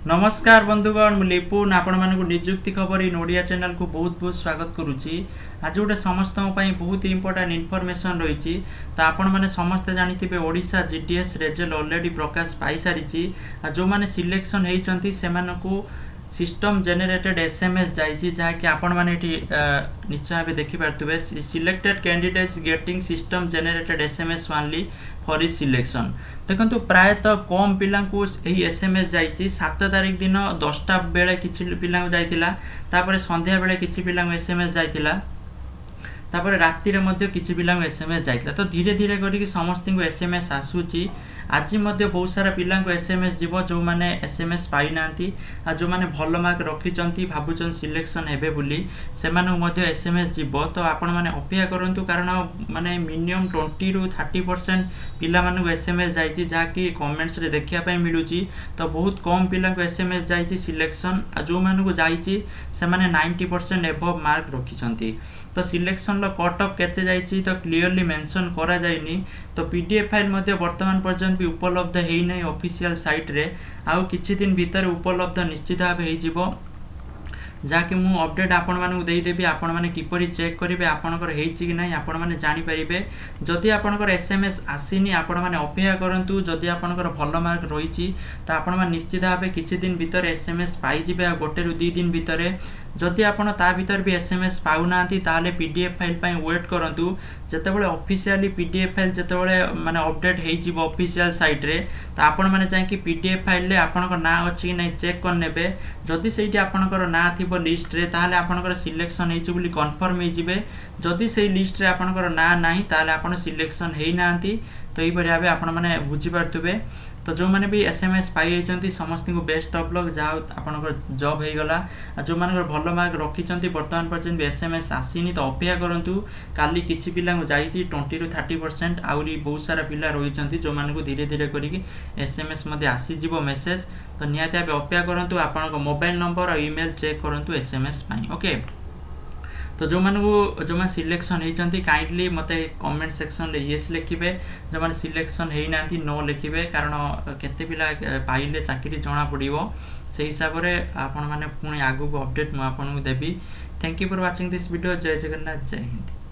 ନମସ୍କାର ବନ୍ଧୁଗଣ, ମୁଁ ଲିପୁନ ଆପଣମାନଙ୍କୁ ନିଯୁକ୍ତି ଖବର ଇନ୍ ଓଡ଼ିଆ ଚ୍ୟାନେଲକୁ ବହୁତ ବହୁତ ସ୍ୱାଗତ କରୁଛି। ଆଜି ଗୋଟେ ସମସ୍ତଙ୍କ ପାଇଁ ବହୁତ ଇମ୍ପୋର୍ଟାଣ୍ଟ ଇନଫର୍ମେସନ୍ ରହିଛି। ତ ଆପଣମାନେ ସମସ୍ତେ ଜାଣିଥିବେ, ଓଡ଼ିଶା ଜିଡିଏସ୍ ରେଜଲ୍ଟ ଅଲରେଡ଼ି ପ୍ରକାଶ ପାଇସାରିଛି ଆଉ ଯେଉଁମାନେ ସିଲେକ୍ସନ୍ ହେଇଛନ୍ତି, ସେମାନଙ୍କୁ ସିଷ୍ଟମ୍ ଜେନେରେଟେଡ୍ ଏସ୍ଏମ୍ଏସ୍ ଯାଇଛି, ଯାହାକି ଆପଣମାନେ ଏଠି ନିଶ୍ଚୟ ଭାବେ ଦେଖିପାରୁଥିବେ, "Selected candidates getting system generated SMS only for is selection." ଦେଖନ୍ତୁ, ପ୍ରାୟତଃ କମ୍ ପିଲାଙ୍କୁ ଏହି ଏସ୍ଏମ୍ଏସ୍ ଯାଇଛି। 7 ତାରିଖ ଦିନ 10ଟା ବେଳେ କିଛି ପିଲାଙ୍କୁ ଯାଇଥିଲା, ତାପରେ ସନ୍ଧ୍ୟାବେଳେ କିଛି ପିଲାଙ୍କୁ ଏସ୍ଏମ୍ଏସ୍ ଯାଇଥିଲା, ତାପରେ ରାତିରେ ମଧ୍ୟ କିଛି ପିଲାଙ୍କୁ ଏସ୍ଏମ୍ଏସ୍ ଯାଇଥିଲା। ତ ଧୀରେ ଧୀରେ କରିକି ସମସ୍ତଙ୍କୁ ଏସ୍ଏମ୍ଏସ୍ ଆସୁଛି। ଆଜି ମଧ୍ୟ ବହୁତ ସାରା ପିଲାଙ୍କୁ ଏସ୍ଏମ୍ଏସ୍ ଯିବ, ଯେଉଁମାନେ ଏସ୍ଏମ୍ଏସ୍ ପାଇନାହାନ୍ତି। ଆଉ ଯେଉଁମାନେ ଭଲ ମାର୍କ ରଖିଛନ୍ତି, ଭାବୁଛନ୍ତି ସିଲେକ୍ସନ୍ ହେବେ ବୋଲି, ସେମାନଙ୍କୁ ମଧ୍ୟ ଏସ୍ଏମ୍ଏସ୍ ଯିବ। ତ ଆପଣମାନେ ଅପେକ୍ଷା କରନ୍ତୁ, କାରଣ ମାନେ ମିନିମମ୍ 20ରୁ 30% ପିଲାମାନଙ୍କୁ ଏସ୍ଏମ୍ଏସ୍ ଯାଇଛି, ଯାହାକି କମେଣ୍ଟସରେ ଦେଖିବା ପାଇଁ ମିଳୁଛି। ତ ବହୁତ କମ୍ ପିଲାଙ୍କୁ ଏସ୍ଏମ୍ଏସ୍ ଯାଇଛି ସିଲେକ୍ସନ୍। ଆଉ ଯେଉଁମାନଙ୍କୁ ଯାଇଛି, ସେମାନେ 90% ଏବଭ୍ ମାର୍କ ରଖିଛନ୍ତି। ତ ସିଲେକ୍ସନର କଟ୍ ଅଫ୍ କେତେ ଯାଇଛି, ତ କ୍ଲିଅରଲି ମେନସନ୍ କରାଯାଇନି। ତ ପିଡିଏଫ୍ ଫାଇଲ୍ ମଧ୍ୟ ବର୍ତ୍ତମାନ ପର୍ଯ୍ୟନ୍ତ ବି ଉପଲବ୍ଧ ହେଇନାହିଁ ଅଫିସିଆଲ ସାଇଟ୍ରେ। ଆଉ କିଛି ଦିନ ଭିତରେ ଉପଲବ୍ଧ ନିଶ୍ଚିତ ଭାବେ ହେଇଯିବ, ଯାହାକି ମୁଁ ଅପଡ଼େଟ୍ ଆପଣମାନଙ୍କୁ ଦେଇଦେବି। ଆପଣମାନେ କିପରି ଚେକ୍ କରିବେ, ଆପଣଙ୍କର ହେଇଛି କି ନାହିଁ, ଆପଣମାନେ ଜାଣିପାରିବେ। ଯଦି ଆପଣଙ୍କର ଏସ୍ଏମ୍ଏସ୍ ଆସିନି, ଆପଣମାନେ ଅପେକ୍ଷା କରନ୍ତୁ। ଯଦି ଆପଣଙ୍କର ଭଲ ମାର୍କ ରହିଛି, ତ ଆପଣମାନେ ନିଶ୍ଚିତ ଭାବେ କିଛି ଦିନ ଭିତରେ ଏସ୍ଏମ୍ଏସ୍ ପାଇଯିବେ, ଆଉ 1ରୁ 2 ଦିନ ଭିତରେ। ଯଦି ଆପଣ ତା ଭିତରେ ବି ଏସ୍ଏମ୍ଏସ୍ ପାଉନାହାନ୍ତି, ତାହେଲେ ପିଡିଏଫ୍ ଫାଇଲ୍ ପାଇଁ ୱେଟ୍ କରନ୍ତୁ। ଯେତେବେଳେ ଅଫିସିଆଲି ପିଡିଏଫ୍ ଫାଇଲ୍ ଯେତେବେଳେ ମାନେ ଅପଡ଼େଟ୍ ହେଇଯିବ ଅଫିସିଆଲ ସାଇଟ୍ରେ, ତ ଆପଣମାନେ ଯାଇକି ପିଡିଏଫ୍ ଫାଇଲ୍ରେ ଆପଣଙ୍କ ନାଁ ଅଛି କି ନାହିଁ ଚେକ୍ କରିନେବେ। ଯଦି ସେଇଠି ଆପଣଙ୍କର ନାଁ ଥିବ ଲିଷ୍ଟରେ, ତାହେଲେ ଆପଣଙ୍କର ସିଲେକ୍ସନ୍ ହେଇଛି ବୋଲି କନଫର୍ମ ହେଇଯିବେ। ଯଦି ସେଇ ଲିଷ୍ଟରେ ଆପଣଙ୍କର ନାଁ ନାହିଁ, ତାହେଲେ ଆପଣ ସିଲେକ୍ସନ୍ ହେଇନାହାନ୍ତି। ତ ଏହିପରି ଭାବେ ଆପଣମାନେ ବୁଝିପାରୁଥିବେ। ତ ଯେଉଁମାନେ ବି ଏସ୍ଏମ୍ଏସ୍ ପାଇଯାଇଛନ୍ତି, ସମସ୍ତଙ୍କୁ ବେଷ୍ଟ ଅଫ୍ ଲକ୍, ଯାହା ହଉ ଆପଣଙ୍କର ଜବ୍ ହେଇଗଲା। ଆଉ ଯେଉଁମାନଙ୍କର ଭଲ ମାର୍କ ରଖିଛନ୍ତି, ବର୍ତ୍ତମାନ ପର୍ଯ୍ୟନ୍ତ ବି ଏସ୍ଏମ୍ଏସ୍ ଆସିନି, ତ ଅପେକ୍ଷା କରନ୍ତୁ। କାଲି କିଛି ପିଲାଙ୍କୁ ଯାଇଛି, 20ରୁ 30%। ଆହୁରି ବହୁତ ସାରା ପିଲା ରହିଛନ୍ତି, ଯେଉଁମାନଙ୍କୁ ଧୀରେ ଧୀରେ କରିକି ଏସ୍ଏମ୍ଏସ୍ ମଧ୍ୟ ଆସିଯିବ ମେସେଜ୍। ତ ନିହାତି ଭାବେ ଅପେକ୍ଷା କରନ୍ତୁ, ଆପଣଙ୍କ ମୋବାଇଲ ନମ୍ବର ଆଉ ଇମେଲ୍ ଚେକ୍ କରନ୍ତୁ ଏସ୍ଏମ୍ଏସ୍ ପାଇଁ। ଓକେ, ତ ଯେଉଁମାନେ ସିଲେକ୍ସନ୍ ହେଇଛନ୍ତି, କାଇଣ୍ଡଲି ମୋତେ କମେଣ୍ଟ ସେକ୍ସନରେ ୟେସ୍ ଲେଖିବେ। ଯେଉଁମାନେ ସିଲେକ୍ସନ୍ ହେଇନାହାନ୍ତି, ନୋ ଲେଖିବେ, କାରଣ କେତେ ପିଲା ପାଇଲେ ଚାକିରି ଜଣାପଡ଼ିବ। ସେଇ ହିସାବରେ ଆପଣମାନେ ପୁଣି ଆଗକୁ ଅପଡ଼େଟ୍ ମୁଁ ଆପଣଙ୍କୁ ଦେବି। Thank you for watching this video. Jay Jagannath, Jay Hind.